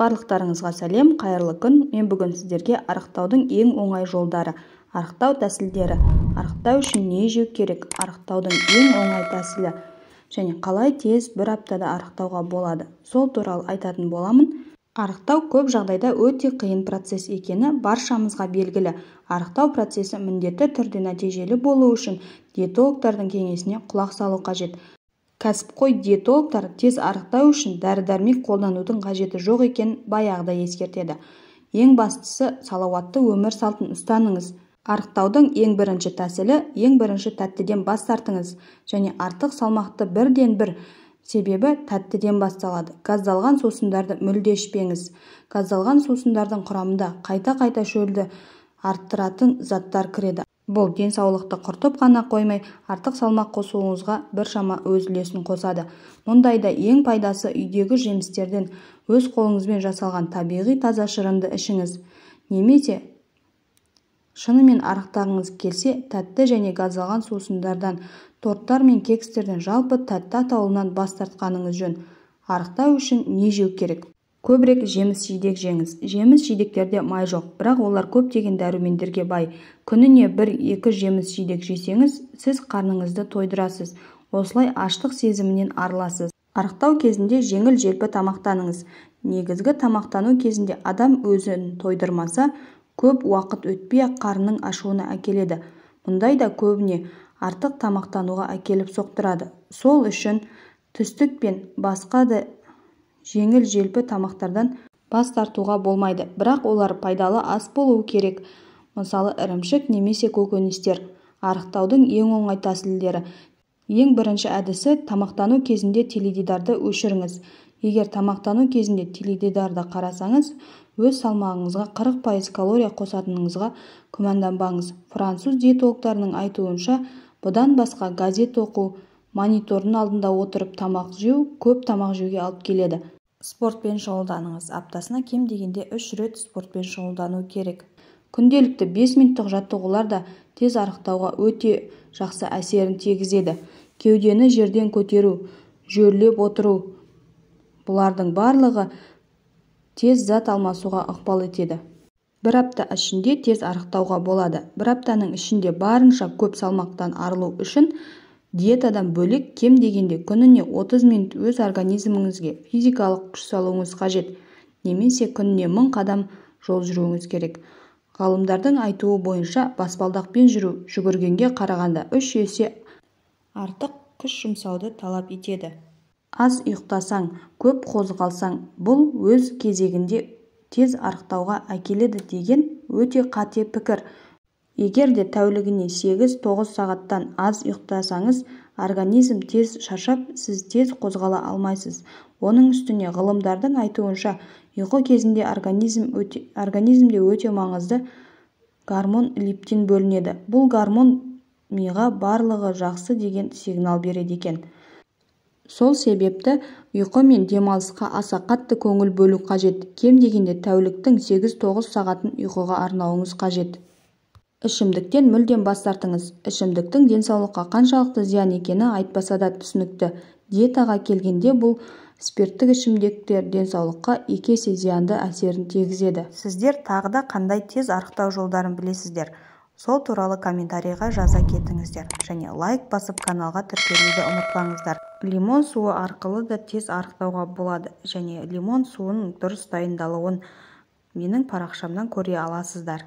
Барлықтарыңызға сәлем, қайырлы күн. Мен бүгін сіздерге арықтаудың ең оңай жолдары, арықтау тәсілдері, арықтау үшін не жеу керек, арықтаудың ең оңай тәсілі және қалай тез бір аптада арықтауға болады, сол туралы айтатын боламын. Арықтау көп жағдайда өте қиын процесс екені баршамызға белгілі. Арықтау процесі міндетті түрде нәтижелі болу үшін диетологтардың кеңесіне құлақ салу қажет. Кәсіпқой диетологтар тез арықтау үшін дәрі-дәрмек қолданудың қажеті жоқ екенін баяғыда ескертеді. Ең бастысы, салауатты өмір салтын ұстаныңыз. Арықтаудың ең бірінші тәсілі, ең бірінші тәттіден бас тартыңыз және артық салмақты бірден бір себебі тәттіден басталады. Газдалған сусындарды мүлде ішпеңіз. Газдалған сусындардың құрамында қайта-қайта шөлді арттыратын заттар кіреді. Бұл денсаулықты құртып қана қоймай, артық салмақ қосуыңызға біршама өз үлесін қосады. Мұндайда ең пайдасы үйдегі жемістерден өз қолыңызбен жасалған табиғи таза шырынды ішіңіз. Немесе шынымен арықтағыңыз келсе, тәтті және газдалған сусындардан, торттар мен кекстерден, жалпы тәтті атаулынан бас тартқаныңыз жөн. Арықтау үшін не жеу керек? Көбірек жеміс-жидек жеңіз. Жеміс-жидектерде май жоқ, бірақ олар көптеген дәрумендерге бай. Күніне 1-2 жеміс-жидек жесеңіз, сіз қарныңызды тойдырасыз. Осылай аштық сезімінен арыласыз. Арықтау кезінде жеңіл-желпі тамақтаныңыз. Негізгі тамақтану кезінде адам өзін тойдырмаса, көп уақыт өтпей-ақ қарнының ашуына әкеледі. Мұндай да көбіне артық тамақтануға әкеліп соқтырады. Сол үшін түстік пен басқа да жеңіл-желпі тамақтардан бас тартуға болмайды, бірақ олар пайдалы ас болуы керек. Мысалы, ірімшік немесе көкөністер. Арықтаудың ең оңай тәсілдері. Ең бірінші әдісі, тамақтану кезінде теледидарды өшіріңіз. Егер тамақтану кезінде теледидарды қарасаңыз, өз салмағыңызға 40% калория қосатыныңызға күмәнданбаңыз. Француз диетологтарының айтуынша, бұдан басқа газет оқу, монитордың алдында отырып тамақ жеу көп тамақ жеуге алып келеді. Спортпен шұғылданыңыз. Аптасына кем дегенде 3 рет спортпен шұғылдану керек. Күнделікті 5 минуттық жаттығулар да тез арықтауға өте жақсы әсерін тигізеді. Кеудені жерден көтеру, жөрлеп отыру, бұлардың барлығы тез зат алмасуға ықпал етеді. Бір апта ішінде тез арықтауға болады. Бір аптаның ішінде барынша көп салмақтан арылу үшін диетадан бөлек кем дегенде күніне 30 минут өз организміңізге физикалық күш салуыңыз қажет, немесе күніне 1000 қадам жол жүруіңіз керек. Ғалымдардың айтуы бойынша, баспалдақпен жүру жүгіргенге қарағанда 3 есе артық күш жұмсауды талап етеді. Аз ұйықтасаң, көп қозғалсаң, бұл өз кезегінде тез арықтауға әкеледі деген өте қате пікір. Егер де тәулігіне 8-9 сағаттан аз ұйықтасаңыз, организм тез шаршап, сіз тез қозғала алмайсыз. Оның үстіне ғылымдардың айтуынша, ұйқы кезінде организмде өте маңызды гормон лептин бөлінеді. Бұл гормон миға барлығы жақсы деген сигнал береді екен. Сол себепті ұйқы мен демалысқа аса қатты көңіл бөлу қажет. Кем дегенде тәуліктің 8-9 сағатын ұйқыға арнауыңыз қажет. Ішімдіктен мүлдем бас тартыңыз. Ішімдіктің денсаулыққа қаншалықты зиян екені айтпаса да түсінікті. Диетаға келгенде бұл спирттік ішімдіктер денсаулыққа екі есе зиянды әсерін тигізеді. Сіздер тағы да қандай тез арықтау жолдарын білесіздер? Сол туралы комментарийға жаза кетіңіздер және лайк басып каналға тіркелуді ұмытпаңыздар. Лимон суы арқылы да тез арықтауға болады және лимон суының дұрыс дайындалуын менің парақшамнан көре аласыздар.